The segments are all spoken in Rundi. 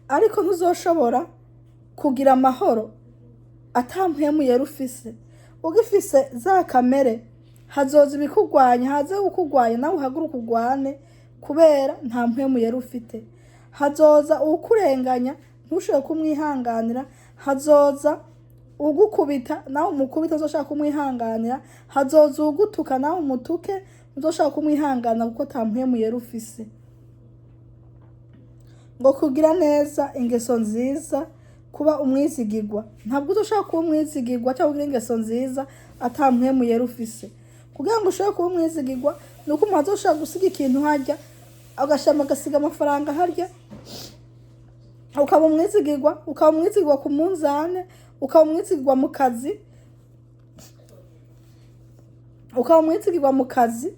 Ariko ntuzoshobora kugira amahoro ata Mpwemu Yera ufise. Ugifise za kamere, hazoza ibikugwanya, haze ukugwanya, nawe uhaguruke ugwane, kubera nta Mpwemu Yera ufite. Hazoza uwukurenganya, ntushobore kumwihanganira. Hazoza ugukubita, nawe umukubita, uzoshaka kumwihanganira. Hazoza uwugutuka, nawe umutuke, ntuzoshaka kumwihanganira, kuko ata Mpwemu Yera ufise. Ngo kugira neza, ingeso nziza, kuba umwizigirwa. Ntabwo uzoshaka kuba umwizigirwa cyangwa kugira ingeso nziza ata Mpwemu Yera ufise. Kugira ngo ushobore kuba umwizigirwa, ni uko umuntu azoshobora gusiga ikintu harya, agashama, agasiga amafaranga harya, ukaba umwizigirwa, ukaba umwizigirwa ku munzane, ukaba umwizigirwa mu kazi, ukaba umwizigirwa mu kazi,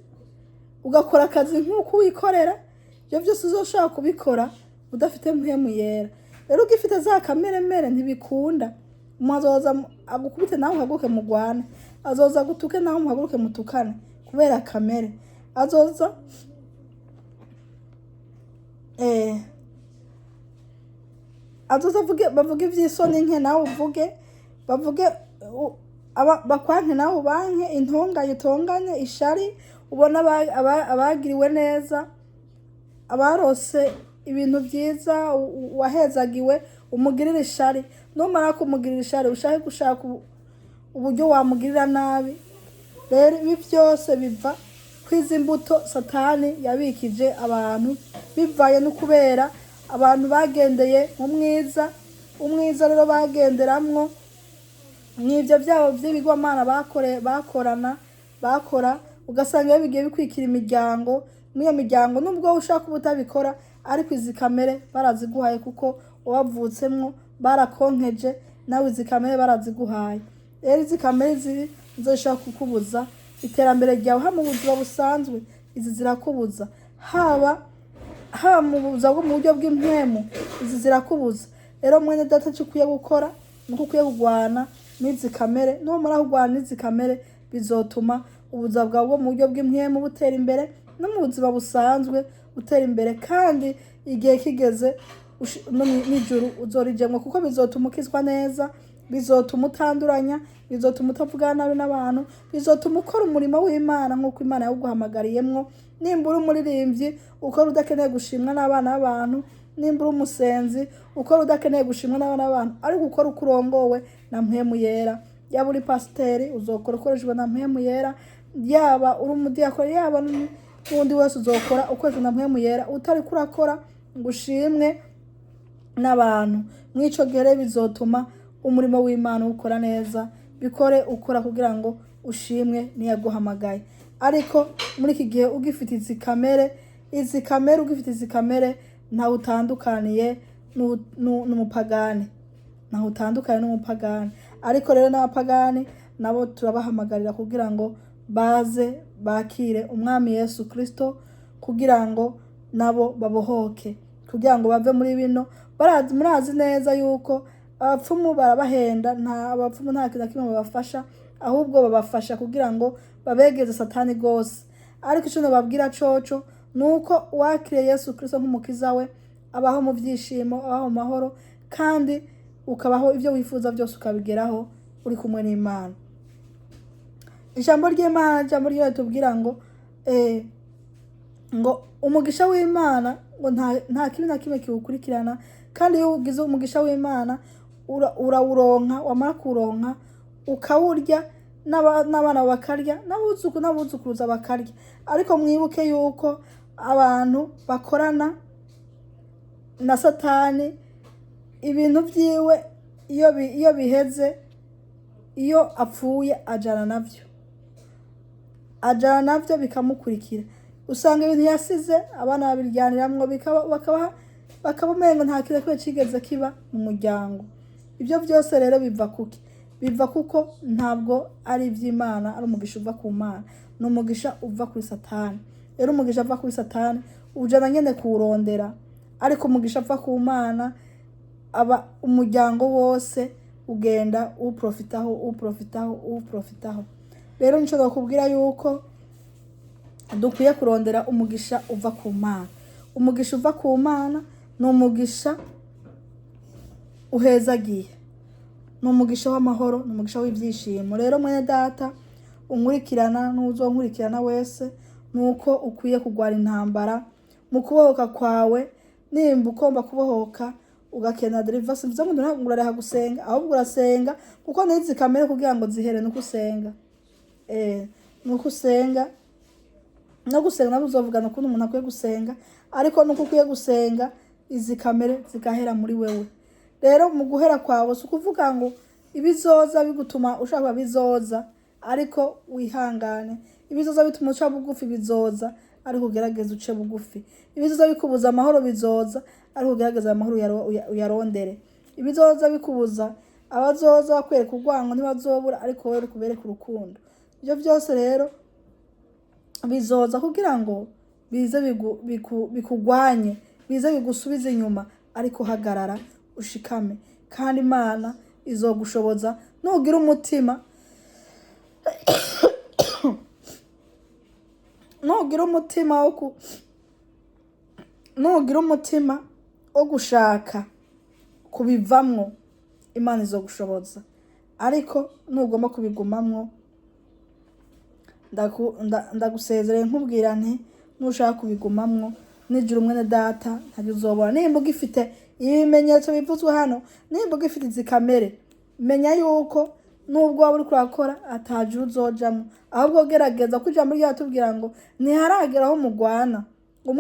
ugakora akazi nk'uko wikorera. Ibyo byose uzoshobora kubikora udafite Mpwemu Yera. Rero ugifite za kameremere, ntibikunda. Umuntu azoza agukubite, nawe uhaguruke mugwane. Azoza agutuke, nawe muhaguruke mutukane, kubera kamere. Azoza avuge, bavuge ivy'isoni nke, nawe uvuge, bavuge bakwanke, nawe ubanke, intonganye utonganye, ishari, ubona abagiriwe neza, abarose ibintu byiza, wahezagiwe, umugirire ishari. Numara kumugirira ishari, ushake gushaka uburyo wamugirira nabi. Rero ibi byose biva kwizi mbuto Satani yabikije abantu, bivaye no kubera abantu bagendeye mu mwiza. Umwiza rero bagenderamwo mw'ibyo byabo by'ibigwamana bakorana, bakora, ugasanga iyo bigiye bikwikira imiryango. Muri iyo miryango, nubwo ushaka kuba utabikora, ariko izi kamere baraziguhaye, kuko wavutsemwo barakonkeje, nawe izi kamere baraziguhaye. Rero izi kamere ziri nizo zishobora kukubuza iterambere ryawe, haba mu buzima busanzwe, izi zirakubuza, haba mu buzima bwo mu buryo bw'impwemu, izi zirakubuza. Rero mwene data, icyo ukwiye gukora ni uko ukwiye kurwana n'izi kamere. Numara kurwana n'izi kamere, bizotuma ubuzima bwawe bwo mu buryo bw'impwemu butera imbere, no mu buzima busanzwe butera imbere, kandi igihe kigeze no mw'ijuru uzorijemwo, kuko bizotuma ukizwa neza, bizotuma utanduranya, bizotuma utavugana nabi n'abantu, bizotuma ukora umurimo w'Imana nk'uko Imana yawuguhamagariyemwo. Nimba uri umuririmbyi, ukora udakeneye gushimwa n'abana b'abantu. Nimba uri umusenzi, ukora udakeneye gushimwa n'abana b'abantu, ariko ukora uko urongowe na Mpwemu Yera. Yaba uri pasiteri, uzokora ukoreshejwe na Mpwemu Yera. Yaba uri umudiyakoni, yaba n'undi wese, uzokora ukoreshejwe na Mpwemu Yera, utariko urakora ngo ushimwe n'abantu. Mw'ico gihe rero bizotuma umurimo w'Imana uwukora neza. Bikore ukora kugira ngo ushimwe niyaguhamagaye. Ariko muri iki gihe ugifite izi kamere, izi kamere, ugifite izi kamere, ntawe utandukaniye n'umupagani, ntawe utandukaniye n'umupagani. Ariko rero n'abapagani nabo turabahamagarira kugira ngo baze bakire Umwami Yesu Kristo, kugira ngo nabo babohoke, kugira ngo bave muri bino. Barazi, murazi neza yuko abapfumu barabahenda. Nta abapfumu, nta kintu na kimwe babafasha, ahubwo babafasha kugira ngo babegeze Satani rwose. Ariko ico nobabwira coco ni uko uwakiriye Yesu Kristo nk'umukiza we abaho mu byishimo, abaho mu mahoro, kandi ukabaho ibyo wifuza byose ukabigeraho uri kumwe n'Imana. Ijambo ry'Imana, ijambo ry'Imana tubwira ngo umugisha w'Imana ngo nta kibi na kimwe kiwukurikirana. Kandi iyo ugize umugisha w'Imana, urawuronka, wamara kuwuronka ukawurya, n'abana bakarya, n'abuzuku n'abuzukuruza bakarya. Ariko mwibuke yuko abantu bakorana na Satani, ibintu vyiwe iyo biheze, iyo apfuye, ajana navyo, ajana navyo bikamukurikira. Usanga ibintu yasize abana babiryaniramwo, bakaba umengo nta kintu na kimwe cigeze kiba mu muryango. Ibyo byose rero biva kuki? Biva kuko ntabwo ari iby'Imana, ari umugisha uva ku Mana, ni umugisha uva kuri Satani. Rero umugisha uva kuri Satani ujana nyene kuwurondera, ariko umugisha uva ku Mana aba umuryango wose ugenda uwuprofitaho, uwuprofitaho, uwuprofitaho. Rero nico nakubwira yuko dukwiye kurondera umugisha uva ku Mana. Umugisha uva ku Mana ni umugisha. Uhezagiye, ni umugisha w'amahoro, ni umugisha w'ibyishimo. Rero mwene data unkurikirana n'uzonkurikirana wese, ni uko ukwiye kurwana intambara mu kubohoka kwawe. Nimba ugomba kubohoka, ugakenera deliverance, bivuze ngo ntabwo urareha gusenga, ahubwo urasenga, kuko n'izi kamere kugira ngo zihere nuko usenga. Nuko usenga. No gusenga nabwo uzovugana ukuntu umuntu akwiye gusenga, ariko nuko ukwiye gusenga izi kamere zigahera muri wewe. Rero mu guhera kwawe, si ukuvuga ngo ibizoza bigutuma ushaka, bizoza, ariko wihangane. Ibizoza bituma uca bugufi bizoza, ariko ugerageze uce bugufi. Ibizoza bikubuza amahoro bizoza, ariko ugerageze amahoro uyarondere. Ibizoza bikubuza, abazoza bakwereka urwango ntibazobura, ariko wowe uri kubereka urukundo. Ibyo byose rero bizoza kugira ngo bize bikugwanye, bize bigusubize inyuma, ariko hagarara ushikame, kandi Imana izogushoboza nugira umutima, nugira umutima wo gushaka kubivamwo, Imana izogushoboza. Ariko nugomba kubigumamwo, ndagusezereye nkubwira nti nushaka kubigumamwo, nijuru mwene data ntabyo uzobona. Nimba ugifite ibimenyetso bivuzwe hano, nimba ugifite izi kamere, menya yuko nubwo waba uriko urakora atajuru uzojamwo. Ahubwo gerageza, ko ijambo ryatubwira ngo ntiharagera aho mugwana ngo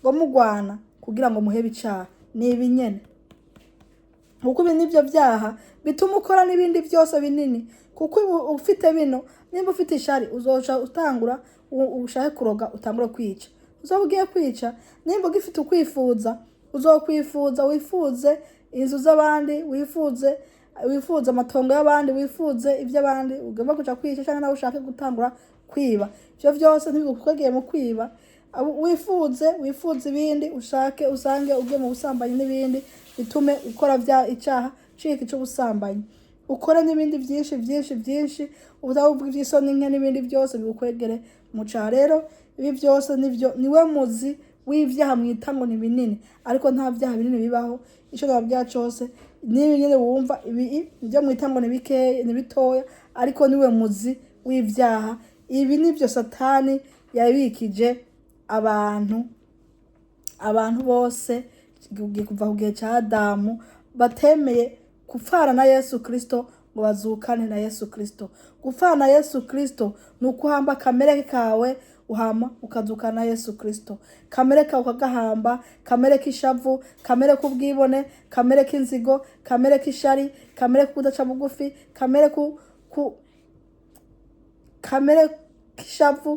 ngo mugwana kugira ngo muhebe icaha. Ni ibi nyene, kuko ibi nibyo byaha bituma ukora n'ibindi byose binini. Kuko ubu ufite bino, nimba ufite ishari, uzoca utangura ushake kuroga, utangure kwica, uzoba ugiye kwica. Nimba ugifite ukwifuza, uzokwifuza, wifuze inzu z'abandi, wifuze amatongo y'abandi, wifuze iby'abandi, ugomba kuja kwica, cyangwa nawe ushake gutangura kwiba. Ivyo byose ntibigukwegeye mu kwiba. Wifuze ibindi, ushake usange ugiye mu busambanyi n'ibindi bitume ukora bya icaha cika ic'ubusambanyi, ukore n'ibindi byinshi byinshi byinshi, utavuga iby'isoni nke n'ibindi byose bigukwegere mu caha. Rero ibi byose nibyo, niwe muzi w'ivyaha mwita ngo ni binini, ariko nta vyaha binini bibaho. Ico nababwira cose nibi nyene wumva ibi ibyo mwita ngo ni bikeya, ni bitoya, ariko niwe muzi w'ivyaha. Ibi nivyo Satani yabikije abantu bose kuva ku gihe cya Adamu, batemeye gupfana na Yesu Kristo ngo bazukane na Yesu Kristo. Gupfana na Yesu Kristo ni ukuhamba kamere kawe, uhama ukazukana na Yesu Kristo. Kamere kawe ukagahamba, kamere k'ishavu, kamere k'ubwibone, kamere k'inzigo, kamere k'ishari, kamere k'ukudaca bugufi, kamere ku, ku kamere k'ishavu.